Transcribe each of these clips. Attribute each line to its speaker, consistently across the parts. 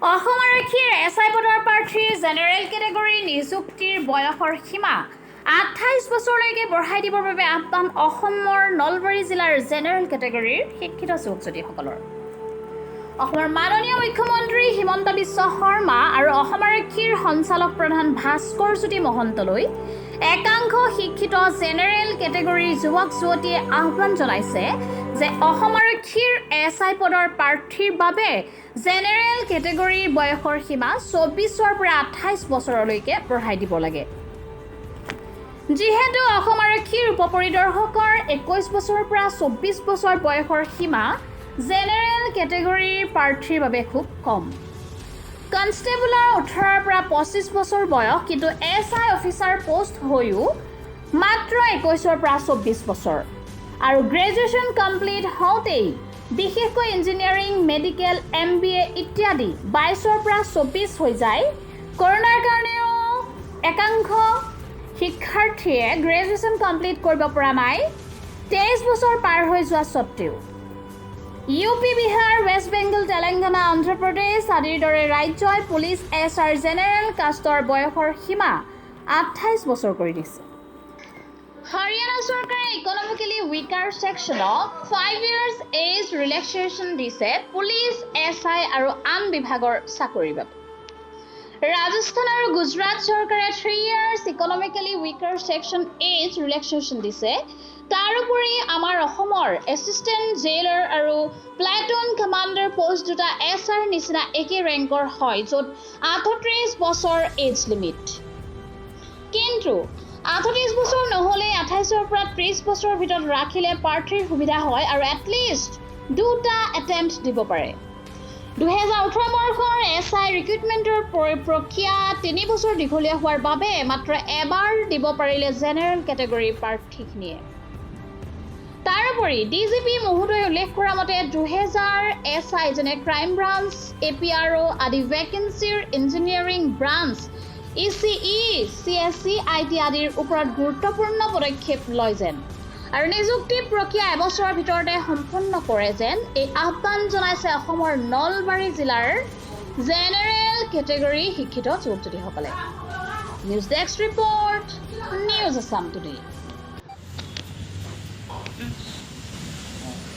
Speaker 1: অসম আৰক্ষীৰ S I পদৰ প্ৰাৰ্থীৰ জেনেৰেল কেটেগৰীৰ নিযুক্তিৰ বয়সৰ সীমা 28 বছৰলৈকে বঢ়াই দিবৰ বাবে আহ্বান অসমৰ নলবাৰী জিলাৰ জেনেৰেল কেটেগৰীৰ শিক্ষিত যুৱক যুৱতীসকলৰ। অসমৰ মাননীয় মুখ্যমন্ত্ৰী হিমন্ত বিশ্ব শৰ্মা আৰু অসম আৰক্ষীৰ সঞ্চালক প্ৰধান ভাস্কৰ জ্যোতি মহন্তলৈ একাংশ শিক্ষিত জেনেৰেল কেটেগৰীৰ যুৱক যুৱতীয়ে আহ্বান জনাইছে যে অসম আৰক্ষীৰ এছ I পদৰ প্ৰাৰ্থীৰ বাবে জেনেৰেল কেটেগৰীৰ বয়সৰ সীমা 24ৰ পৰা 28 বছৰলৈকে বঢ়াই দিব লাগে। যিহেতু অসম আৰক্ষীৰ উপ পৰিদৰ্শকৰ 21 বছৰৰ পৰা 24 বছৰ বয়সৰ সীমা জেনেৰেল কেটেগৰীৰ প্ৰাৰ্থীৰ বাবে খুব কম। কনষ্টেবলৰ 18ৰ পৰা 25 বছৰ বয়স, কিন্তু এছ I officer post হৈও মাত্ৰ 21ৰ পৰা 24 বছৰ আৰু গ্ৰেজুৱেশ্যন কমপ্লিট হওঁতেই, বিশেষকৈ ইঞ্জিনিয়াৰিং, মেডিকেল, এমবিএ ইত্যাদি 22ৰ পৰা 24 হৈ যায়। কৰোণাৰ কাৰণেও একাংশ শিক্ষাৰ্থীয়ে গ্ৰেজুৱেশ্যন কমপ্লিট কৰিব পৰা নাই 23 বছৰ পাৰ হৈ যোৱা স্বত্তেও। U P, Bihar, west Bengal, Telangana, Andhra Pradesh আদিৰ দৰে ৰাজ্যই পুলিচ এছ আইৰ জেনেৰেল কাষ্টৰ বয়সৰ সীমা 28 বছৰ কৰি দিছে। হাৰিয়ানা চৰকাৰে ইকনমিকেলি উইকাৰ ছেকশ্যনক 5 ইয়াৰ্ছ এজ ৰিলেক্সেশ্যন দিছে পুলিচ, এছ I আৰু আন বিভাগৰ চাকৰিৰ বাবে। ৰাজস্থান আৰু গুজৰাট চৰকাৰে 3 years economically weaker section age relaxation দিছে। তাৰোপৰি আমাৰ অসমৰ এছিষ্টেণ্ট জেইলাৰ আৰু প্লেটুন কমাণ্ডাৰ পষ্ট দুটা এছ আইৰ নিচিনা একে ৰেংকৰ হয়, য'ত 38 বছৰ এজ লিমিট। কিন্তু 38 বছৰ নহ'লে 28ৰ পৰা 30 বছৰৰ ভিতৰত ৰাখিলে প্ৰাৰ্থীৰ সুবিধা হয় আৰু এটলিষ্ট দুটা এটেম্প্ট দিব পাৰে। 2018 বৰ্ষৰ এছ I ৰিক্ৰুইটমেণ্টৰ প্ৰক্ৰিয়া 3 বছৰ দীঘলীয়া হোৱাৰ বাবে মাত্ৰ এবাৰ দিব পাৰিলে জেনেৰেল কেটেগৰীৰ প্ৰাৰ্থীখিনিয়ে। তাৰোপৰি ডি জি পি মহোদয়ে উল্লেখ কৰা মতে 2000 এছ I যেনে crime branch, A P R O' আদি ভেকেঞ্চিৰ engineering branch, ECE, CSC, IT আদিৰ ওপৰত গুৰুত্বপূৰ্ণ পদক্ষেপ লয় যেন আৰু নিযুক্তি প্ৰক্ৰিয়া এবছৰৰ ভিতৰতে সম্পন্ন কৰে যেন, এই আহ্বান জনাইছে অসমৰ নলবাৰী জিলাৰ জেনেৰেল কেটেগৰী শিক্ষিত যুৱক যুৱতীসকলে। News desk report, News Assam Today.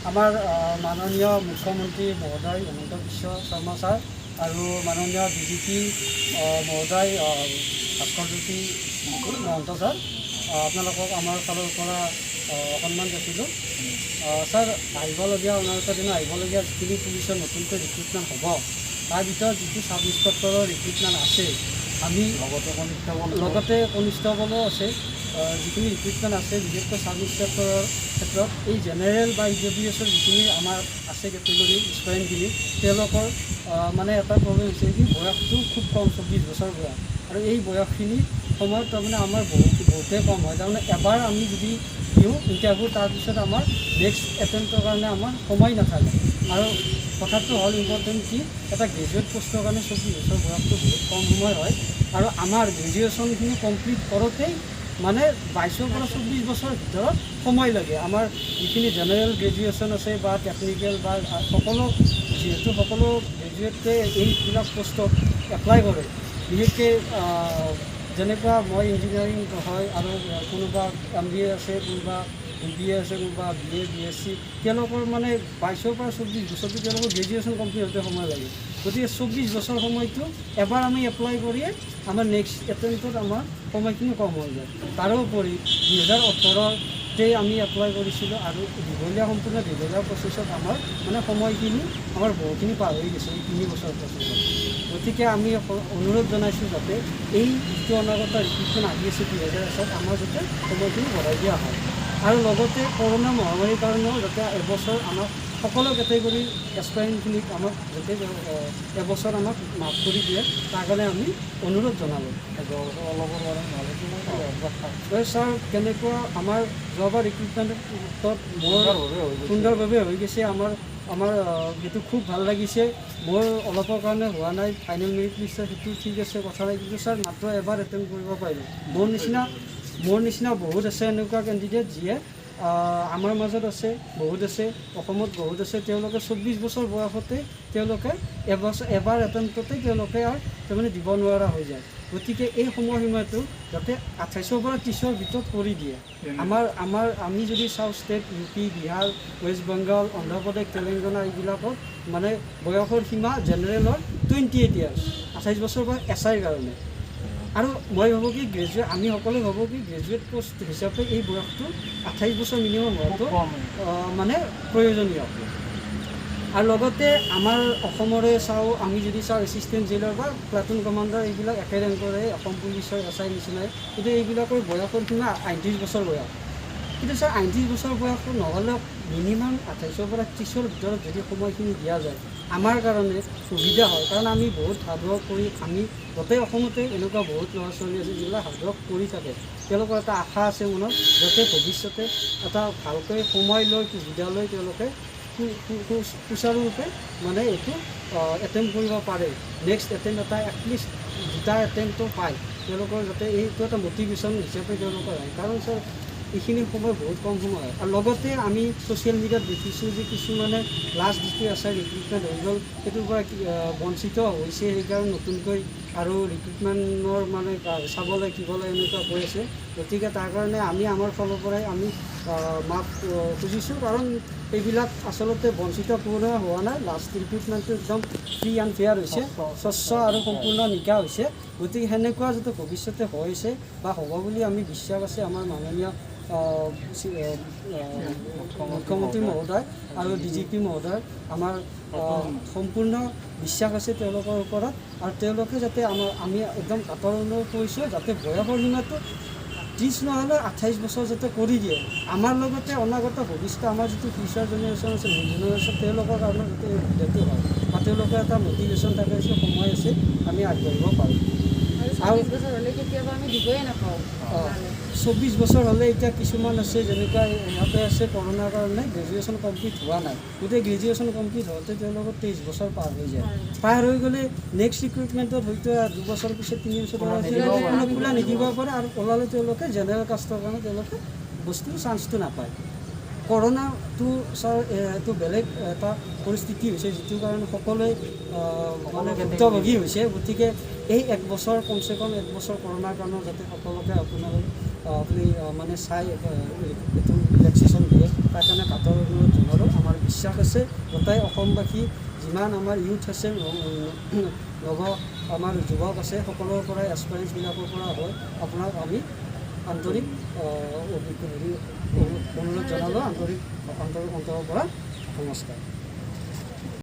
Speaker 2: আমাৰ মাননীয় মুখ্যমন্ত্ৰী মহোদয় হিমন্ত বিশ্ব শৰ্মা ছাৰ আৰু মাননীয় ডি জি পি মহোদয় ভাস্কৰজ্যোতি মহন্ত ছাৰ, আপোনালোকক আমাৰ ফালৰ পৰা সন্মান যাচিলোঁ। ছাৰ, আহিবলগীয়া অনাগত দিনত আহিবলগীয়া যিখিনি পুলিচৰ নতুনকৈ ৰিক্ৰুটমেণ্ট হ'ব, তাৰ ভিতৰত যিটো ছাব ইন্সপেক্টৰৰ ৰিক্ৰুটমেণ্ট আছে, আমি
Speaker 3: লগতে কনিষ্ঠবল।
Speaker 2: লগতে কনিষ্টবলো আছে। যিখিনি ৰিক্ৰুটমেণ্ট আছে, বিশেষকৈ ছাব ইন্সপেক্টৰৰ ক্ষেত্ৰত এই জেনেৰেল বা ইডব্লিউ এছৰ যিখিনি আমাৰ আছে কেটেগৰী ষ্টুডেণ্টখিনি, তেওঁলোকৰ মানে এটা প্ৰব্লেম হৈছে কি বয়সটো খুব কম, 24 বছৰ বয়স। আৰু এই বয়সখিনি সময়ত তাৰমানে আমাৰ বহুতেই কম হয়। তাৰমানে এবাৰ আমি যদি দিওঁ ইণ্টাৰভিউ, তাৰপিছত আমাৰ নেক্সট এটেম্পটৰ কাৰণে আমাৰ সময় নাথাকে। আৰু কথাটো হ'ল ইম্পৰ্টেণ্ট কি, এটা গ্ৰেজুৱেট পষ্টৰ কাৰণে 24 বছৰ বয়সটো বহুত কম সময় হয়। আৰু আমাৰ গ্ৰেজুৱেশ্যনখিনি কমপ্লিট কৰোঁতেই মানে 22ৰ পৰা 24 বছৰৰ ভিতৰত সময় লাগে। আমাৰ যিখিনি জেনেৰেল গ্ৰেজুৱেশ্যন আছে বা টেকনিকেল বা সকলো, যিহেতু সকলো গ্ৰেজুৱেটে এইবিলাক পষ্টত এপ্লাই কৰে, বিশেষকৈ যেনেকুৱা মই ইঞ্জিনিয়াৰিং হয় আৰু কোনোবা এমবিএ আছে, কোনোবা বিবিএ আছে, কোনোবা বিএ, বিএছচি, তেওঁলোকৰ মানে 22ৰ পৰা 24 বছৰটো তেওঁলোকৰ গ্ৰেজুৱেশ্যন কমপ্লিট হওঁতে সময় লাগে। গতিকে 24 বছৰ সময়টো এবাৰ আমি এপ্লাই কৰিয়ে আমাৰ নেক্সট এটেম্পটত আমাৰ সময়খিনি কম হৈ যায়। তাৰোপৰি 2018তেই আমি এপ্লাই কৰিছিলোঁ আৰু দীঘলীয়া, সম্পূৰ্ণ দীঘলীয়া প্ৰচেছত আমাৰ মানে সময়খিনি আমাৰ বহুখিনি পাৰ হৈ গৈছে এই 3 বছৰ প্ৰচেছত। গতিকে আমি অনুৰোধ জনাইছোঁ যাতে এই যিটো অনাগত ৰিক্ৰুটমেণ্ট আহি আছে 2001ত, আমাৰ যাতে সময়খিনি বঢ়াই দিয়া হয়। আৰু লগতে কৰোণা মহামাৰীৰ কাৰণেও যাতে এবছৰ আমাক সকলো কেটেগৰীৰ এছপাইৰেণ্টখিনিক আমাক যাতে এবছৰ আমাক মাফ কৰি দিয়ে, তাৰ কাৰণে আমি অনুৰোধ জনালোঁ।
Speaker 3: অলপৰ কাৰণে নহ'লে কিমান
Speaker 2: এই ছাৰ, কেনেকুৱা আমাৰ যোৱাবাৰ ৰিক্ৰুটমেণ্টত মোৰ
Speaker 3: সুন্দৰভাৱে হৈ গৈছে।
Speaker 2: সুন্দৰভাৱে হৈ গৈছে। আমাৰ আমাৰ সেইটো খুব ভাল লাগিছে। মোৰ অলপৰ কাৰণে হোৱা নাই ফাইনেল মেৰিট লিষ্টত, সেইটো ঠিক আছে, কথা নাই। কিন্তু ছাৰ, মাত্ৰ এবাৰ এটেম্প কৰিব পাৰিলোঁ। মোৰ নিচিনা বহুত আছে এনেকুৱা কেণ্ডিডেট যিয়ে আমাৰ মাজত আছে, বহুত আছে, অসমত বহুত আছে, তেওঁলোকে 24 বছৰ বয়সতে তেওঁলোকে এবছৰ এবাৰ এটেম্পটতে তেওঁলোকে আৰু তাৰমানে দিব নোৱাৰা হৈ যায়। গতিকে এই সময়সীমাটো যাতে 28ৰ পৰা 30ৰ ভিতৰত কৰি দিয়ে। আমাৰ আমাৰ আমি যদি চাওঁ state U P, Bihar, west Bengal, Andhra Pradesh, Telangana, এইবিলাকত মানে বয়সৰ সীমা জেনেৰেলৰ 28 ইয়াৰ্ছ, 28 বছৰ বয়স এছ আইৰ কাৰণে। আৰু মই ভাবোঁ কি গ্ৰেজুৱেট, আমি সকলোৱে ভাবোঁ কি গ্ৰেজুৱেট পষ্ট হিচাপে এই বয়সটো 28 বছৰ মিনিমাম হোৱাটো
Speaker 3: কম।
Speaker 2: মানে প্ৰয়োজনীয়। আৰু লগতে আমাৰ অসমৰে চাওঁ, আমি যদি চাওঁ, এছিষ্টেণ্ট জেইলাৰ বা প্লাটুন কমাণ্ডাৰ, এইবিলাক একে ৰেংকৰে অসম পুলিচৰ এছ I নিচিনাই। কিন্তু এইবিলাকৰ বয়সৰ সীমা 38 বছৰ বয়স। কিন্তু ছাৰ, 38 বছৰ বয়স নহ'লেও মিনিমাম 28ৰ পৰা 30ৰ ভিতৰত যদি সময়খিনি দিয়া যায়, আমাৰ কাৰণে সুবিধা হয়। কাৰণ আমি বহুত হাৰ্ডৱৰ্ক কৰি, আমি গোটেই অসমতে এনেকুৱা বহুত ল'ৰা ছোৱালী আছে যিবিলাক হাৰ্ডৱৰ্ক কৰি থাকে। তেওঁলোকৰ এটা আশা আছে মনত, যাতে ভৱিষ্যতে এটা ভালকৈ সময় লৈ, সুবিধা লৈ তেওঁলোকে সুচাৰুৰূপে মানে এইটো এটেম্প কৰিব পাৰে। নেক্সট এটেম্প এটা, এটলিষ্ট দুটা এটেম্পটো পায় তেওঁলোকৰ, যাতে এইটো এটা মটিভেশ্যন হিচাপে তেওঁলোকৰ আহে। কাৰণ ছাৰ, এইখিনি সময় বহুত কম সময় হয়। আৰু লগতে আমি ছ'চিয়েল মিডিয়াত দেখিছোঁ যে কিছুমানে লাষ্ট যিটো এছ I recruitment হৈ গ'ল, সেইটোৰ পৰা বঞ্চিত হৈছে, সেইকাৰণে নতুনকৈ আৰু ৰিক্ৰুটমেণ্টৰ মানে চাবলৈ কিবলৈ এনেকুৱা কৈ আছে। গতিকে তাৰ কাৰণে আমি আমাৰ ফালৰ পৰাই আমি মাফ খুজিছোঁ। কাৰণ এইবিলাক আচলতে বঞ্চিত কোনো হোৱা নাই। লাষ্ট ৰিক্ৰুটমেণ্টটো একদম ফ্ৰী এণ্ড ফেয়াৰ হৈছে, স্বচ্ছ আৰু সম্পূৰ্ণ নিকা হৈছে। গতিকে সেনেকুৱা যাতে ভৱিষ্যতে হৈছে বা হ'ব বুলি আমি বিশ্বাস আছে। আমাৰ মাননীয় মুখ্যমন্ত্ৰী মহোদয় আৰু ডিজিপি মহোদয়, আমাৰ সম্পূৰ্ণ বিশ্বাস আছে তেওঁলোকৰ ওপৰত। আৰু তেওঁলোকে যাতে আমাৰ, আমি একদম কাতৰ অনুৰোধ কৰিছোঁ যাতে বয়সৰ সীমাটো 30 নহ'লে 28 বছৰ যাতে কৰি দিয়ে। আমাৰ লগতে অনাগত ভৱিষ্যত আমাৰ যিটো ফিউচাৰ জেনেৰেশ্যন আছে, নেক্সট জেনেৰেশ্যন, তেওঁলোকৰ কাৰণে যাতে এই সুবিধাটো হয় বা তেওঁলোকৰ এটা মটিভেশ্যন থাকে যে সময় আছে, আমি আগবাঢ়িব পাৰোঁ।
Speaker 4: আৰু 24 বছৰ হ'লে কেতিয়াবা আমি দিবই নাপাওঁ।
Speaker 2: 24 বছৰ হ'লে এতিয়া কিছুমান আছে, যেনেকুৱা ইহঁতে আছে, কৰোণাৰ কাৰণে গ্ৰেজুৱেশ্যন কমপ্লিট হোৱা নাই। গতিকে গ্ৰেজুৱেশ্যন কমপ্লিট হওঁতে তেওঁলোকৰ 23 বছৰ পাৰ হৈ যায়। পাৰ হৈ গ'লে নেক্সট ৰিক্ৰুটমেণ্টত হয়তো 2 বছৰ পিছত, 3 বছৰ
Speaker 3: খোলা নিদিবও পাৰে।
Speaker 2: খোলা নিদিব পাৰে। আৰু ওলালে তেওঁলোকে জেনেৰেল কাষ্টৰ কাৰণে তেওঁলোকে বস্তু চান্সটো নাপায়। কৰোণাটো ছাৰ, এইটো বেলেগ এটা পৰিস্থিতি হৈছে, যিটো কাৰণে সকলোৱে মানে ভুক্তভোগী হৈছে। গতিকে এই এক বছৰ, কমচে কম এক বছৰ কৰোণাৰ কাৰণে যাতে সকলোকে আপোনালোক আপুনি মানে চাই এইটো ৰিলেক্সেশ্যন দিয়ে, তাৰ কাৰণে কাতৰ অনুৰোধ জনালোঁ। আমাৰ বিশ্বাস আছে, গোটেই অসমবাসী যিমান আমাৰ ইউথ আছে, নৱ আমাৰ যুৱক আছে, সকলোৰে পৰাই, এছপাইৰেণ্টছবিলাকৰ পৰা হৈ আপোনাক আমি আন্তৰিক হেৰি অনুৰোধ জনালোঁ। আন্তৰিক অন্তৰৰ পৰা নমস্কাৰ।